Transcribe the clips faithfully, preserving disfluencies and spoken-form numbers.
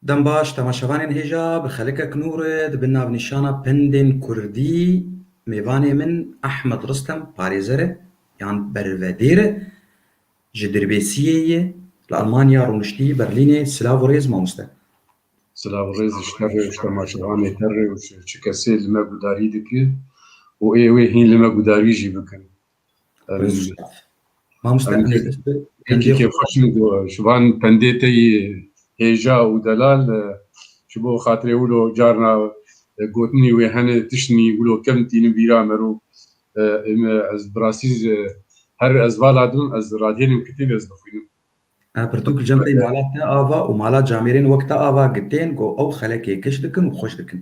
Dem baş, temaşevanên hêja, bi xelekek nû re di bin navnîşana Pendên Kurdî mêvanê min Ehmed Ristem parêzer e, yan bervedêr e, ji Dirbêsiyê ye, li Almanya rûniştî Berlînê. Silav û rêz, mamoste. Silav û rêz ji te re û ji temaşevanê te re û ji çi kesê li me gudarî dike û ê wê hîn li me gudarî jî bikin. Em, Rêz û şeref. Mamoste, em, em ê dest bi kekî kêfxweş in ku ji van pendê te yî hêja û delal, e, ji bo xatirê wilo carna, e, gotinî wê hene tiştnî wilo kevn tînin bîra me ro, e, em, e, ez bi rastî, e, her ez vala dim, ez radiyê nim kitêb ez dixwînim. E, pirtûk li cem te yî mala te ava û mala camêrên wek te ava gitên ku ew xelekê giş dikin û xweş dikin.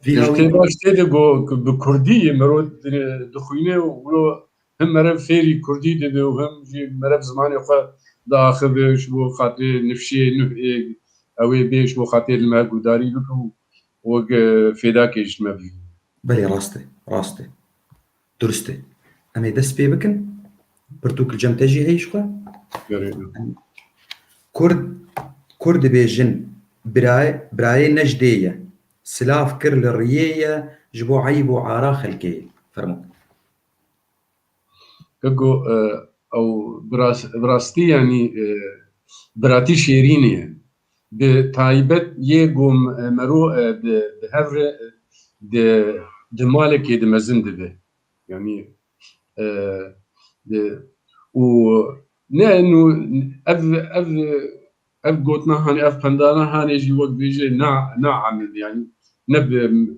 Vî Ji hawî tê baş tê de ku, ku bi kurdî yê mero di-, dixwîne û wilo him merev fêrî kurdî dibe û him jî merev zimanê xwe diaxive ji bo xatirê nifşê, nuh ê ew ê bê ji bo xatirê li me gudarî bike û wek, e, fêdakê ji me bigihîne. Belê, rast e, rast e. Durust e. Em ê dest pê bikin. Pirtûk li cem te jî heye ji xwe. Gerê. Kurd, Kurd dibêjin, birayê, birayê ne ji dê ye. Silav kir li riyê ye, ji bo eyb û ara xelkê ye. Fermo. Ego, e, ew bi ras-, bi rastî, yanî, e, biratî şêrînê ye. Bi taybet yê ku, e, mero, e, bi, bi hev re, e, di, di malekê de mezin dibe. Yanî, e, di, û ne, nû, ev, ev, ev gotina hanê, ev pendana hanê jî wek bêje na, na emil, yanî ne bi,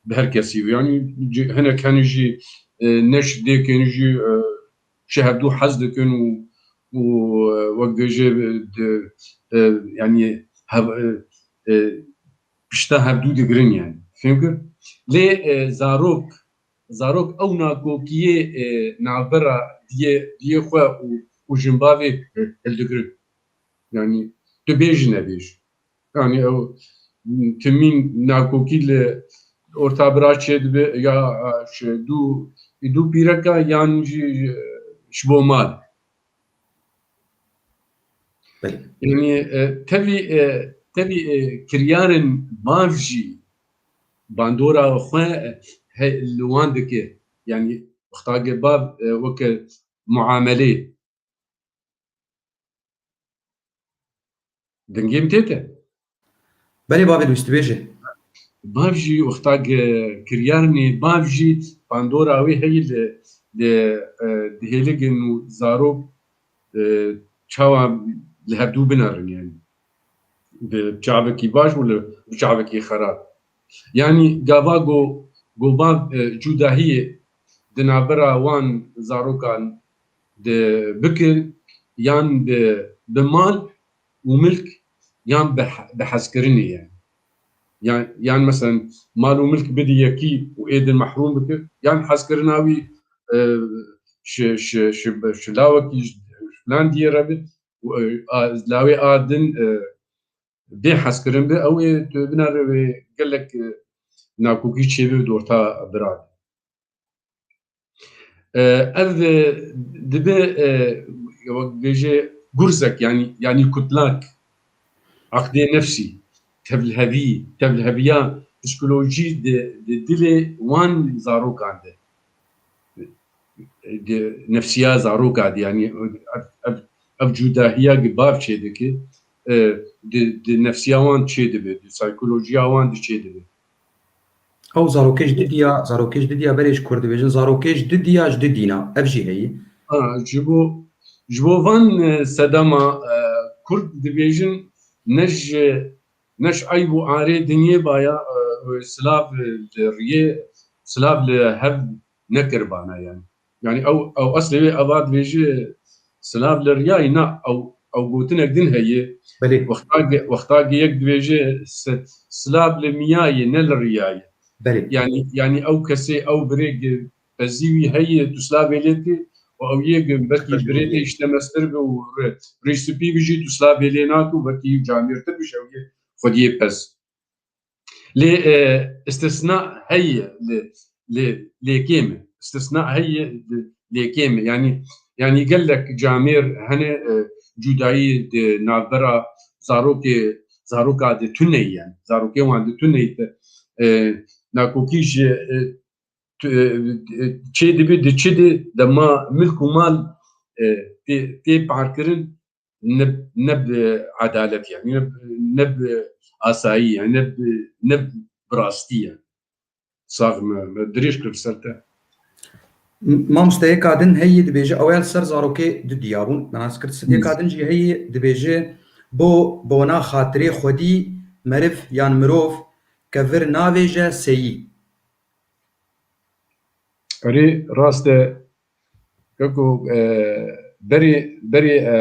bi her kesî. Yanî ci-, hinek hene jî, e, ne ji dêkên jî, e, ji hevdû hez dikin û, û, e, wek bêje, e, di, e, yanî hev-, e, e, pişta hevdû digirin yani. Fêm kir? Lê, e, zarok, zarok ew nakokiyê, e, navbera diyê, diyê xwe û, û jinbavê, e, hildigirin. Yani tu bêj nebêj. Yani ew timîn nakokî li orta bira çêdibe ya, e, ji dû, dû pîreka yan jî, e, ji bo mal. Belê. Yani, e, tevî, e, tevî, e, kiryarên bav jî bandora xwe, e, he, li wan dike. Yani wexta ge bav, e, weke muamelê. Dengê min tê te? Belê bavê dost, bêje. Bav jî wexta ge kiryarnê, bav jî bandora wê heye li, li, e, dihêligin û zarok, e, çawa li hevdû binerin yani. Bi çavekî baş û li, bi çavekî xerab. Yani gava go, go bav, e, cudahiyê di navbera wan zarokan de bike yan bi, bi mal û milk yan bi he-, bi hezkirinê ye. Yan, yan meselen mal û milk bidî yekî û ê din mehrûm bike, yan hezkirina wî, e, ji, ji, ji, ji lawekî ji filan diyê re be û, e, a, lawê a din, e, bê hezkirin be, ew ê tu binere wê gelek, e, nakokî çêbe di orta bira de. E, ev, e, dibe, e, wek bêje gurzek, yanî, yanî kutlak, aqdê nefsî, tevlihevî, tevliheviya psîkolojî di, di dilê wan zarokan de. Di nefsiya zaroka de, yanî ev, ev, ev cudahiya gi bav çêdike, e, di, di nefsiya wan çêdibe, di psîkolojiya wan de çêdibe. Ew zarokê ji didiya, zarokê ji didiya berê ji Kurd dibêjin, zarokê ji didiya ji didîna. Ev jî heye. Ha, ji bo, ji bo van, e, sedema, e, Kurd dibêjin ne ji, ne ji eyb û arê dinyê baya, e, silav li riyê, silav li hev nekirbana yani. Yani ew, ew eslê wê eva dibêje silav li riyayê, na, ew, ew gotinek din heye. Belê. Wexta ge-, wexta ge yek dibêje si-, silav li miyayê, ne li riyayê. Belê. Yani, yani ew kesê, ew birê ge pezî wî heye, tu silavê lê tê, û ew yê ge belkî birê tê îşte mestir be û re-, rî spî bijî, tu silavê lê nake û belkî camêrtir bijî, ew yê xwediyê pez. Lê, e, istisna heye li, li, lê kêm e. Istisna heye li, lê kêm e. Yani, yani gelek camêr hene, e, cudayî di navbera zarokê zaroka di tune ye. Zarokê wan di tune ye. E, nakokî ji, e, tu, e, e, çê dibi di çi di dema milk û mal, e, tê, tê parkirin ne, ne bi edalet yani, ne, ne bi asayî yani, ne bi, ne bi rastî yani. Sax me, me dirêj kir ser te. M-, mamoste yeka din heyî dibêje, ew ya li ser zarokê du diya bûn, me nas kir. Yeka din jî heyî dibêje, bo bona xatirê xwedî meriv yan mirov kevir navêje seyî. Erê, rast e. Keko, e, berê, berê, e,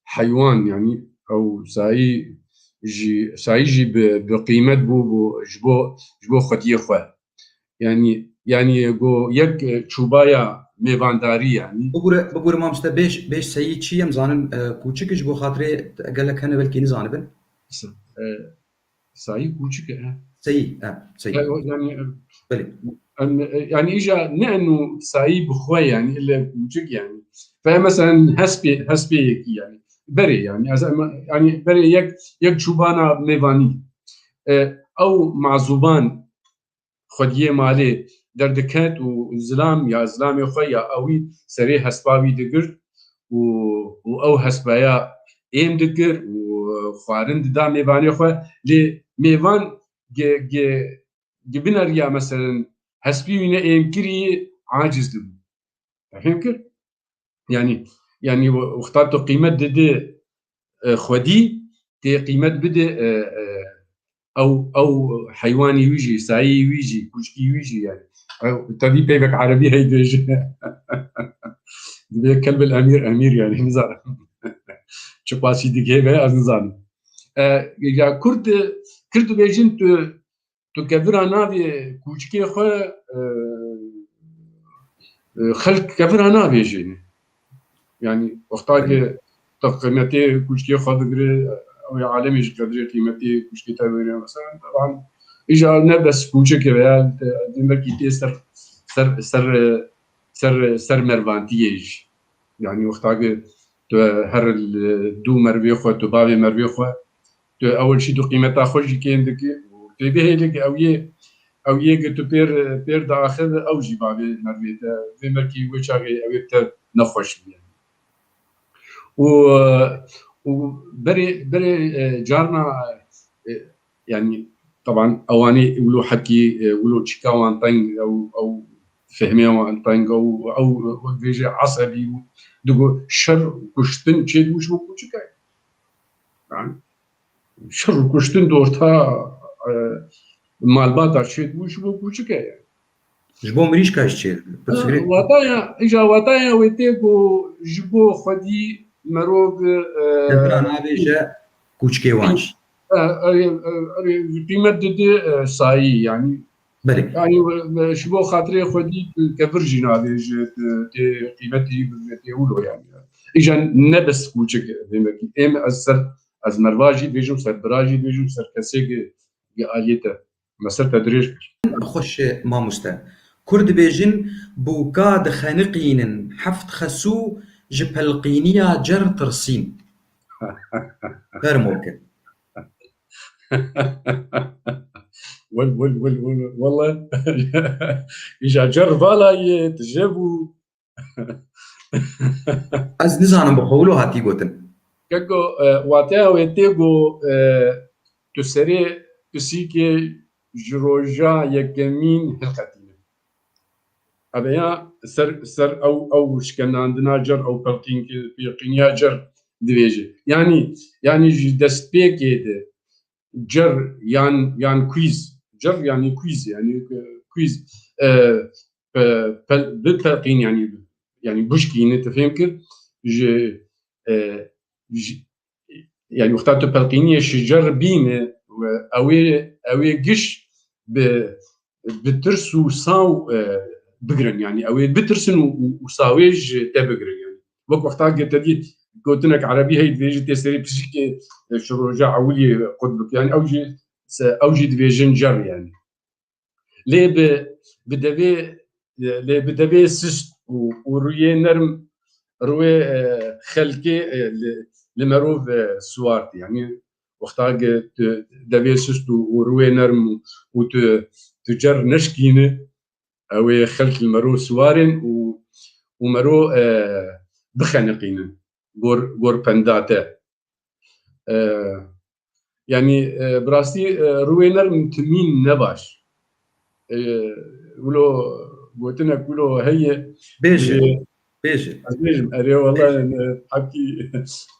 heywan, yani, ew sayî jî, sayî jî bi, bi qîmet bû, bû ji bo, ji bo xwediyê xwe. Yani, yani, go yek, e, çûbaya mêvandarî, yani. Bigure, bigure mamoste, bêj, bêj seyî çi ye, em zanin, e, kûçik ji bo xatirê gelek hene belkî nizanibin. E, Sayî kûçik e, he. Seyî, he, seyî. E, o, yani, e, Belê. em, e, yani, îja ne eno sayî bi xwe, yani, ile kûçik, yani. Ve mesela hespê, hespê yekî, yani. Berê, yani. Ez, em, yani, berê yek, yek çûbana mêvanî. E, ew mazûban xwediyê malê derdiket û zilam ya zilamê xwe ya ewî serê hespa wî digirt û, û ew hespaya êm dikir û xwarin dida mêvanê xwe. Lê mêvan gi, gi, gi bineriya, meselen, hespî wî ne êm kirî, aciz dibû. Te fêm kir? Yani, yani wexta tu qîmet didî, e, xwedî, tê qîmet bidî, e, e, ew, ew heywanî wî jî, sayî wî jî, kûçkî wî jî yani. Ew, tevî peyvek erebî hey dibêje. Dibê kelbil emîr, emîr yani, nizanim. Çi pasî digê ve, ez nizanim. E, ya Kurd, Kurd dibêjin tu Tu kevira navê kûçikê xwe, e, e, xelk kevira navêjin. Yani, wexta ki tu qîmetê kûçikê xwe bigirî, ew ê alemê ji qedirê qîmetê kûçikê te bigirî. Mesela, teban, îja ne bes kûçik e veya te, demekî tê ser, ser, ser, ser, ser mervantiyê jî. Yani, wexta ki tu her li dû merivê xwe, tu bavê merivê xwe, tu ewil jî tu qîmeta xwe jî kêm dikî û tê bihêlê ki ew yê, ew yê ki tu pêr, pêr diaxive, ew jî bavê merivê te. Vê merkî wê çaxê ew ê bi te nexweş bî. Û, û berê, berê, e, carna, e, Yani, teban, ewanê wilo hekî, e, wilo çîka wan teng, ew, ew fehmê wan teng, ew, ew, wek vêjê esebî bû. Digo, şer û kuştin çê dibû ji bo kûçik e. Yani, şer û kuştin di orta, e, malbata çê dibû ji bo kûçik e. Ji bo mirîşka jî çê dibe. Pirsgirêk. Wataya, îja wataya wê tê ku ji bo xwedî merov, e, Kevira navêje kûçikê wan jî. E, e, e, e, qîmet didi, e, sayî, yani. Belê. Yani, e, ji bo xatirê xwedî kevir jî navêje, tê qîmetî, tê wilo yani. Îja ne bes kûçik, demek ki. Êm ez ser, ez merva jî dibêjim, ser bira jî dibêjim, ser kesê ki, ki aliyê te. Me ser te dirêj kir. Xweş e, mamoste. Kurd dibêjin, bûka dixeniqînin heft xesû ji pelqîniya cer tirsîn. Fermo ke. Wel, wel, wel, wel, wele. Îja cer vala ye, tije bû. Ez nizanim bi xwe wilo hatî gotin. Keko, e, wateya wê tê ku, e, tu serê pisîkê ji roja yekemîn hilqetîne. Ev ya ser, ser ew, ew şikendandina cer, ew pelqîn-, pelqîniya cer divêje. Yanî, yanî ji destpêkê de cer yan, yan queez. Cer yanî queez, yanî, e, queez. E, pe-, pel-, bi pelqîn, yanî, yanî bişkîne, tu fêm kir, ji, e, ji, yanî wexta tu pelqîniyê ji cer bîne, we, ew ê, ew ê giş bi, bi tirs û saw, e, bigirin, yanî ew ê bitirsin û, û, û sawê ji te bigirin, yanî. Wek wexta ke te dî gotinek erebî heyî dibêjî tê serê pisîkê, e, şiroja ewilî qut bik, yanî ew jî se-, ew jî dibêjin cer, yanî. Lê bi, bi devê, lê bi devê sist û, û rûyê nerm rûyê, e, xelkê, e, li, li merov, e, siwar tê. Yanî Wexta ge tu devê sist û, û rûyê nerm û, û tu, tu cer neşkîni, ew ê xelk li mero siwarên û, û mero, e, bixeniqînin gor, gor penda te. E, yanî, e, bi rastî, e, rûyê nerm timîn ne baş. E, wilo gotinek wilo heye. Bêje, Bêje. Ez bêjim, erê, wela, e, hepkî,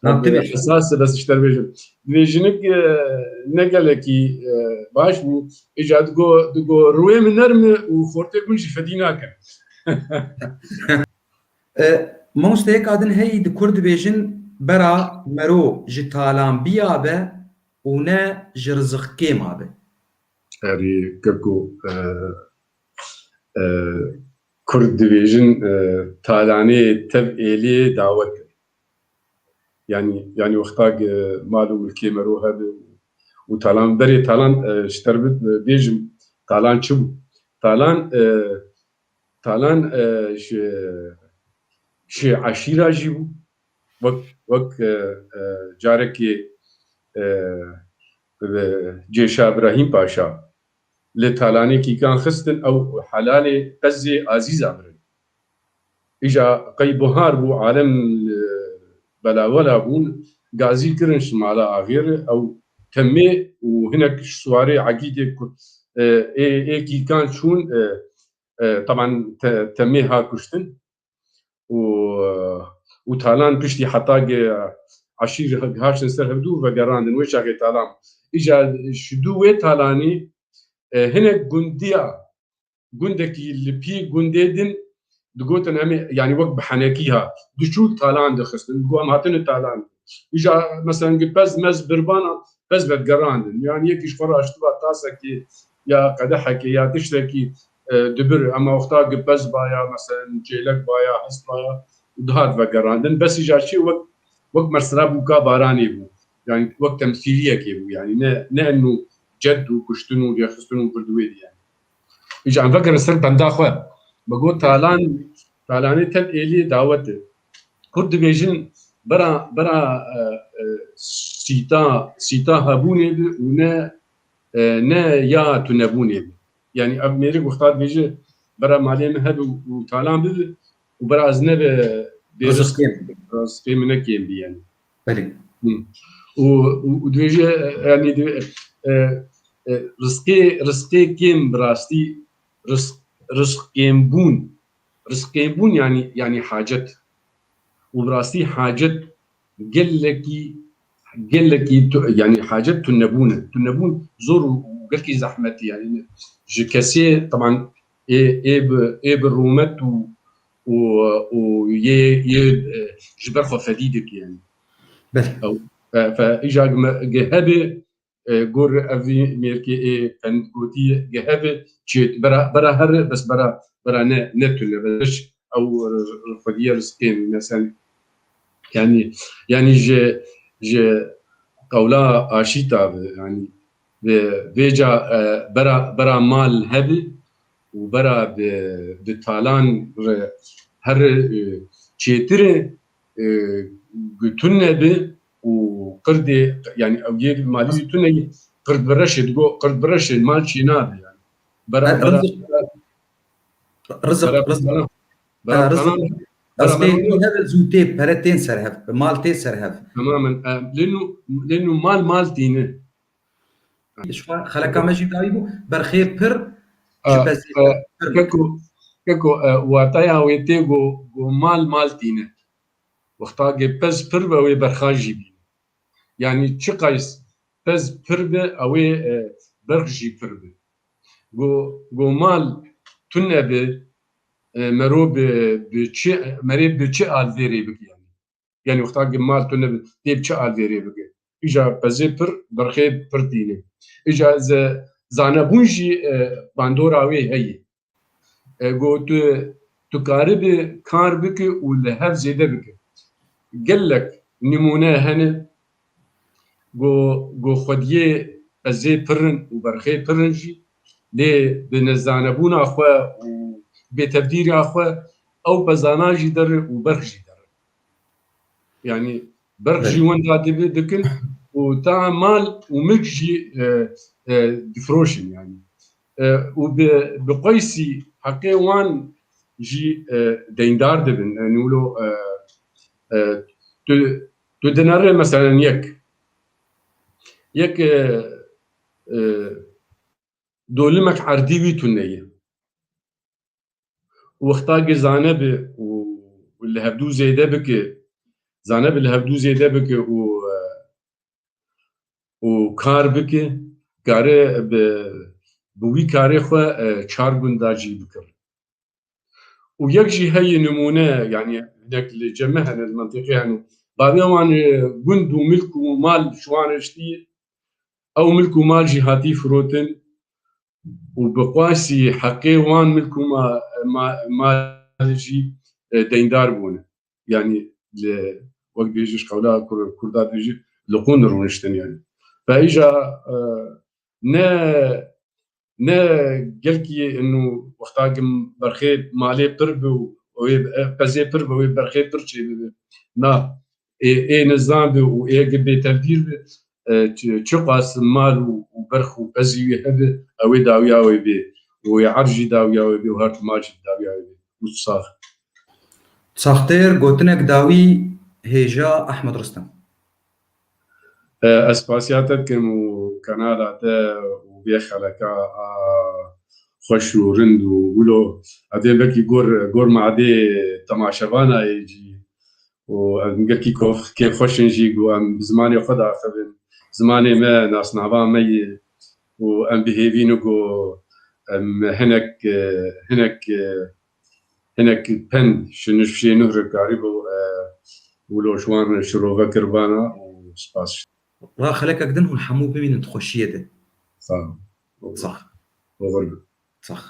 Na, tu bêje. Esas e, bes ji te bêjim. Divê jinik, e, ne gelekî, e, baş bû. Îca digo, digo, rûyê min nerm e û xortê min jî fedî nakin. E, mamosteyeka din heyî di kur dibêjin, bera mero ji talanbiya be û ne ji riziqkêma be. Erê, keko, e, e, Kurd dibêjin, e, talanê tev êlê dawet e. Yanî, yanî wexta ge mal û milkê mero hebe û talan, berê talan, e, ji te re bi-, bêjim, talan çi bû? Talan, e, talan, e, ji, ji eşîra jî bû. Wek, wek, e, e, carekê, e, e, Cêşa Birahîm Paşa li talanê kîkan xistin, ew helalê qezê Azîza birin. Îja qey buhar bû, alem, e, belawela bûn, gazî kirin ji mala axê re, ew temê û hinek ji siwarê egîdê ku, e, ê, ê kîkan çûn, e, e, teban te-, temê ha kuştin. û, û talan piştî heta ge eşîr haştin ser hevdû vegerandin, wê çaxê talan. Îca ji dû wê talanî, e, hinek gundiya, gundekî li pî gundê din digotin em ê, yanî wek bi henekî ha, diçû talan dixistin, digo em hatine talan. Îca, meselen, gi pez mez birbana, pez vedigerandin. Yanî yekî ji xwe re aştiba tasekê ya qedehekê ya tiştekî, e, dibir, ema wexta gi pez baya, meselen, çêlek baya, hest baya, û dihat vegerandin. Bes îca çi wek, wek mesela bûka baranê bû. Yanî wek temsîliyekê bû. Yanî ne, ne enû ced û kuştin û rêxistin û vir di wê dî yanî. Îca em vegerin ser benda xwe. Me got talan, talanê tev êliyê dawet e. Kurd dibêjin bera, bera, e, e, sîta, sîta hebûnê bi û ne, e, ne ya tunebûnê bi. Yanî ev mêrik wexta dibêje bera malê min hebe û, û talan bibi û bera ez nebe bê Rizq kêm. Rizqê min ne kêm bi yanî. Belê. Hı. Û, û, û dibêje, e, yanî di-, e, e, rizqê, rizqê kêm bi rastî rizq, rizq kêmbûn, rizq kêmbûn yanî, yanî hacet. Û bi rastî hacet gelekî, gelekî tu-, yanî hacet tunebûn e. Tunebûn zor û, û gelkî zehmet e. Yanî ji kesê, teban ê, ê bi, ê bi rûmet û, û, û yê, yê, e, ji ber xwe fedî dike yanî. Belê. Ew, fe, fe, îja ge me, ge hebe, e, gor ev mêrkê ê qend gotî ge hebe, çêt bera, bera here, bes bera, bera ne, ne tune, bes ew, e, xwediyê rizqê min, mesela, yanî, yanî ji, ji qewla Aşîta bi, yanî, bi vêca, e, bera, bera mal hebe û bera bi, bi talan re here, e, çêtir e, e, gu tune bi û qirdê, yanî ew yê malî wî tune yî, qird bi reşê digo, qird bi reşê mal çênabe yanî. Bera, Re-, bera, rizq, bera, rizq, bera, rizq. bera, Ha, bera, rizq, tamam. Bera, rizqê bera, wî hebe zû tê, pere tên ser hev, mal tê ser hev. Tamamen. E, lê nû, lê nû mal, mal tîne. Ji xwe xeleka me jî dawî bû, berxê pir, ji A, pezê a, pir. Keko, keko, e, wataya wê tê ku, ku mal, mal tîne. Wexta ke pez pir be, wê berxan jî bîne. Yanî çiqas pez pir be, ew ê, e, berx jî pir be. Ku, ku mal tune be, e, mero bi, bi çi, merê bi çi alvêrê bike yanî? Yanî wexta ke mal tune be, tê bi çi alvêrê bike? Îja pezê pir, berxê pir tîne. Îja ze-, zanebûn jî, e, bandora wê heye. E, ku tu, tu karibe kar bike û li hev zêde bike. Gelek nimûne hene, ku, ku xwediyê pezê pir in û berxê pir in jî, lê bi nezanebûna xwe û bêtevdîriya xwe ew pezana jî derin û berx jî derin. Yanî berx jî Belê. wenda dibi-, dikin û ta mal û milk jî, e, e, difroşin yani. E, û bi, bi qeysî heqê wan jî, e, deyndar dibin. Yani wilo, e, e, tu, tu dinere meselen yek, yek, e, e, dolimek erdî wî tune ye. Wexta ki zane bi û li hevdû zêde bike, zane bi li hevdû zêde bike û, e, û kar bike, kare bi, bi wî karê xwe, e, çar gunda jî bikir. Û yek jî heye nimûne, yani hinek li cem me hene, li mentiqê hene. Bavê wan, e, gund û milk û mal ji wan riştî, ew milk û mal jî hatî firotin û bi qasî heqê wan milk û ma-, ma-, mal jî, e, deyndar bûne. Yani li, wek dibêjin ji qewla Kur-, Kurda dibêjin, li qûn rûniştin yani. Ve îja, e, ne, ne gelkî inu wexta ki berxê malê pir bi û wê, e, pezê pir bi, wê berxê pir çê bibe. Na, ê, ê nizan bi û ê ki bêtevdîr bi, e, çi, çiqas mal û, û berx û pezî wî hebe, ew ê dawiya wê bê. Û ê erd jî dawiya wê bê û her tima jî dawiya wê bê. Û sax. Saxtêr, gotinek dawî hêja Ehmed Ristem. E, ez spasiya te dikim û kanala te û vê xeleka a xweş û rind û wilo. Evê belkî gor, gor madê temaşevana yê jî û em gelkî kof-, kêfxweş in jî ku em bi zimanê xwe diaxivin. Zimanê me nasnava me ye û em bi hêvî ne ku em hinek, e, hinek, e, hinek pend ji nifşê nuh re karîbû, e, wilo ji wan şirove kiribana û spas. Wa xelekek din hûn hemû bimînin di xweşiyê de. Sağ ol. Sax. Oxir be. Sax.